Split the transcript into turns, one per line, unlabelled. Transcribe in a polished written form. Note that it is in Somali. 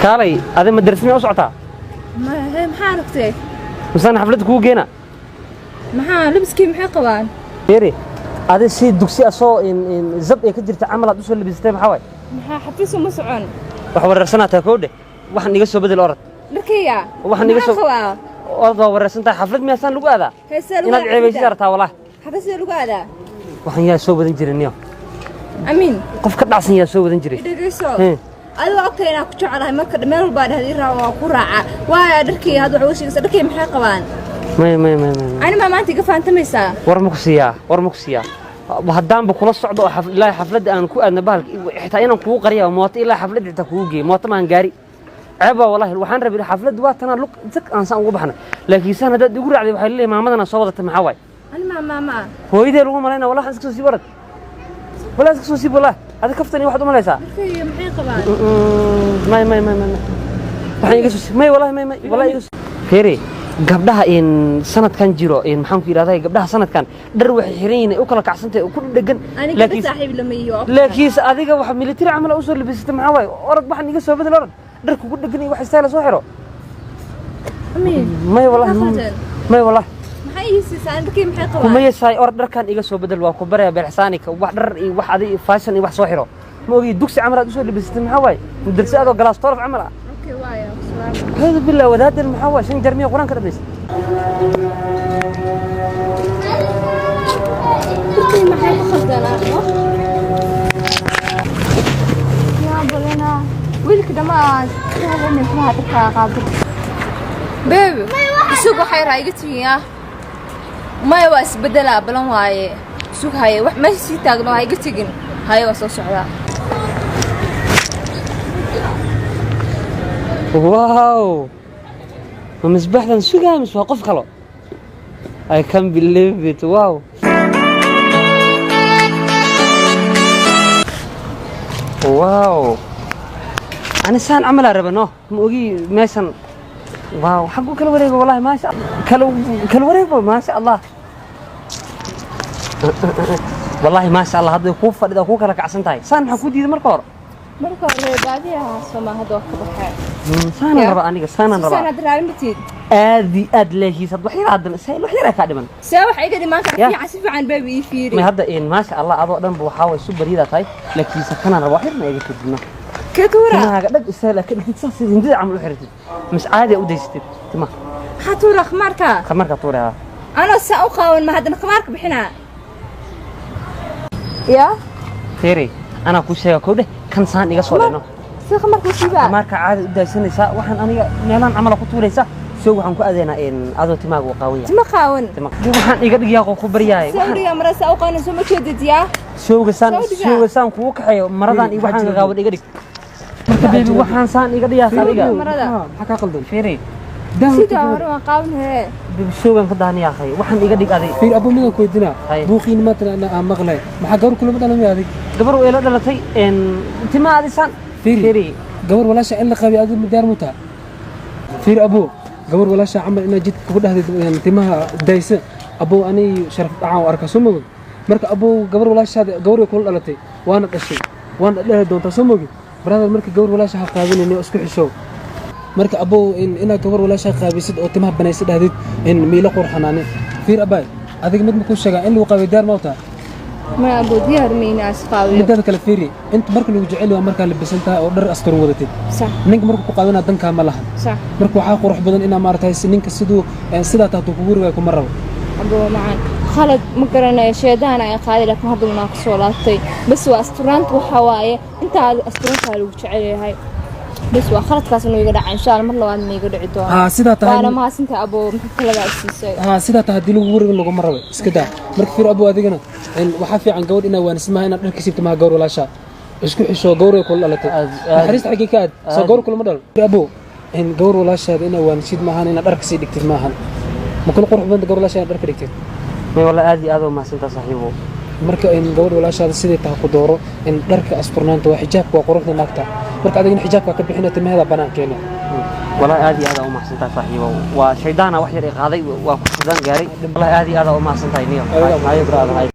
Kaalay, adi madrasa miyaa u socotaa?
Maxaa aragtay?
Misaan xaflad kugu geena?
Maxaa labiskii, maxay qabaan?
Fiiri, adi si dugsi asoo zab ay ka jirta camal aad usoo labisatay, maxaa waay?
Maxaa xafiis uma socon?
Wax wareersanaa taa koodhe. Waxaan iga soo bedel, orod.
Dharkayga?
Waxaan iga
maxaa
soo
qabaa?
Orod, waa wareersan tahay. Xaflad miyaasaan lagu aadaa?
Heesee lagu
inaad
aadaa?
Ceebaysid artaa wallahi.
Xafiisee lagu aadaa?
Waxaan yaa soo wadan jiray niyo?
Amiin.
Qof ka dhacsan yaa soo wadan jiray?
Dhegeyso.
Hee.
Adiga ogtahay inaan ku jecelahay. Marka meel walbaa dhahda i raaca, waa ku raaca. Waaya dharkayga hadda waxa uga sheegaysaa dharkayga maxay qabaan?
May, may, may, may, may.
Ani maa maanta iga faantamaysaa?
War ma ku siiyaa? War ma ku siiyaa? Haddaanba kula socdo oo ilaa xafladda aan ku aadna, bahalka xitaa inaan kugu qariya mooto, ilaa xafladda xitaa kugu geeyo mooto maan gaari. Ceeb baa wallahi. Waxaan rabay xafladda waa tanaa luq zag aan saan ugu baxna, laakiin saan haddaad igu raacday, waxay leeyahay maamadana soo wadatay. Maxaa waay?
Ani maa maama?
Hooyadee lagu malayna wallahi. Waxaan iska soo siib, orod wallahi, iska soo siib wallahi. Adi kaftan iyo waxaad u malaysaa.
Dharkayga maxay qabaan?
May, may, may, may, may, waxaan iga soo siib. May wallahi, may, may wallahi, iga soo fiiri. Gabdhaha in sanadkan jiro in maxaan ku yidhahdaa, gabdhaha sanadkan dhar waxay xiran yihiin ay u kala kacsantahay oo ku dheggan.
Ani gabdha
laakiin
saaxiib lama yihi, waa ogtahay.
Laakiinse adiga waxa military camal usoo labisatay, maxaa waaye? Orod, waxaan iga soo bedel, orod. Dhar kugu dheggan iyo wax style soo xiro.
Amiin.
May wallahi.
Maxaa qaldan?
May wallahi.
Maxay ii siisaa? Ani dharkayga maxay qabaan?
Kuma yesaay. Orod, dharkan iga soo bedel. Waa ku baraya beerxsaanika wax dhar iyo wax adi fashion iyo wax soo xiro. Ma ogi, dugsi camal aad usoo labisatay, maxaa waaye? Madrasa adoo class 12 camal ah.
Okay, waaya, salaam.
Acuudu billah. Wadaadan maxaa waaye? Shan jarmiya qur-aanka dhamaysa.
Dharkayga maxay ku khaldanaa? Yaa balena wiilka dhammaan maxaa dharkaa qaado? Baby, isug, waxay raa iga tigiyaa. Maya, waa isbedelaa, balan waaye. Sug, haye, wax meesha sii taagno, ha iga tegin. Haye, waa soo socdaa.
Wow, ma misbaaxdan sugaa mise waa qof kalo? I can't believe it. Wow, wow, ani saan camalaa raba. No, ma ogi meeshan. Wow, xaggu kala wareego wallahi. Maasha, kala kala wareego. Maasha Allah, wallahi maasha Allah. Hadday kuu fadhida, kuu kala kacsan tahay. Saan maxaa kuu diiday marka hore?
Marka hore baadiyaha sooma, hadda waa ka baxay.
Saanaan rabaa aniga, saanaan rabaa.
Saan hadda raali matid?
Aad iyo aad. Laakiin had wax yar haddan wax yar kaa dhiman.
See wax iga dhimaan kara?
Ya.
Fiican, si fiican baby ii fiiri.
May, hadda in maasha Allah adoo dhan ba waxaa way su baryadaa tahay, laakiinse kanaan rabaa wax yarna iga kadibna.
Kee tuura?
Timahaaga dhag isaala ka dhigtid, saas sida hindida camal u xiratid, mis caadi u daysatid timaha.
Maxaa tuura? Khamaarka?
Khamaarka tuurayaa.
Anoo saa u qaawan ma haddana khamaarka bixinaa ya?
Fiiri, anaa kuu sheega kowdhe, kan saan iga soo dhino.
Si khamaarka u siibaa?
Khamaarka caadi u daysanaysaa. Waxaan aniga meelaan camala ku tuuraysaa. Soo waxaan ku adeynaa in adoo timahaaga uu qaawan yahay.
Tima qaawan?
Waxaan iga dhigayaa qo ku baryahay.
See u dhigaa mara saa u qaawan? Soo ma jeedid yaa?
Showga saan.
Soo dhigaa.
Showga saan kugu kaxeeyo maradan iyo waxaan gagaaban iga dhig. Marka baby, waxaan saan iga dhigaas adiga.
Marada.
Maxaa kaa qaldan?
Fiiri.
Sidaa hore waan qaawan hee.
Baby, showgan ka daaniya akhay. Waxaan iga dhig adig.
Fiir abo, midaan ku weydiinaa.
Hay.
Buuqiin maanta aan maqlay, maxaa gabar kulama dhalamay adig?
Gabar way la dhalatay en timaa adi saan.
Fiiri.
Fiiri.
Gabar walaasha in la qabay adigu ma diyaar mu taha? Fiir abo, gabar walaasha camal inaad jidka kugu dhahdid timaha daysa, abo, ani sharaf dhacaan u arkaa, soo mogid? Marka abo, gabar walaashaada, gabar way kula dhalatay, waana dhashay, waana dhali doontaa, soo mogid brother? Marka gabar walaasha ha qaabinayni oo isku xishow. Marka abo, inaad gabar walaasha qaabisid oo timaha banaysa dhahdid in miila qurxanaane. Fiir abaay, adiga mid ma kuu sheegaa, in lagu qabay diyaar ma u taha?
Ma abo, diyaar mayna asqaawiyo.
Midaada kale fiiri, inta marka lagu jecel waa markaa labisan tahay oo dhar asturan wadatid.
Sax.
Ninka markuu ku qaadana dankaa ma lahan.
Sax.
Marka waxaa qurux badan inaa maaragtay ninka siduu sidaa tahatuu kugu riwaay kuma rabo.
Abo macaan, khalad ma garanayo, sheedaan ay qaaday, laakiin hadda unaa kasoo laabtay. Bas waa asturaanta, waxaa waaye intaa asturantaa lagu jecel yahay. Bas waa khaladkaas inuu iga dhaca, insha Allah mar labaad ma iga dhici doono.
Haa, sidaa tahay.
Waana mahadsantahay abo, maxaa taladaa i siisay?
Haa, sidaa tahay haddii lagugu rabin laguma rabo, iska daa. Marka fiir abo, adigana waxaa fiican gabadh inaa waanisid maaha, inaad dharka siibto maaha. Gawar walaashaa isku xishoo, gawar way kula dhalatay.
Aad-
Naxariista xaggee ka aad soo
aad.
Gawar kulama dhalo. Fiir abo, in gawar walaashaada inaa waanisid maahan, inaad dharka sii dhigtid maahan. Ma kula qurux badan gawar walaashaa inaad dharka dhigtid?
May wallahi, aad iyo aad u mahadsantaha saaxiibo.
Marka in gabadh walaashaada siday tahay ku dooro. In dharka asturnaanta waa xijaabka, waa quruxda naagta. Marka adigana xijaabka ka bixina, timaheeda banaankeena.
Wallahi aad iyo aad u mahadsantaha saaxiibo. Waa shaydaana wax yar i qaaday, waa ku fudaan gaaray. Wallahi aad iyo aad u mahadsantahay niyo.
Adigaa.
Hayo brother, hayo.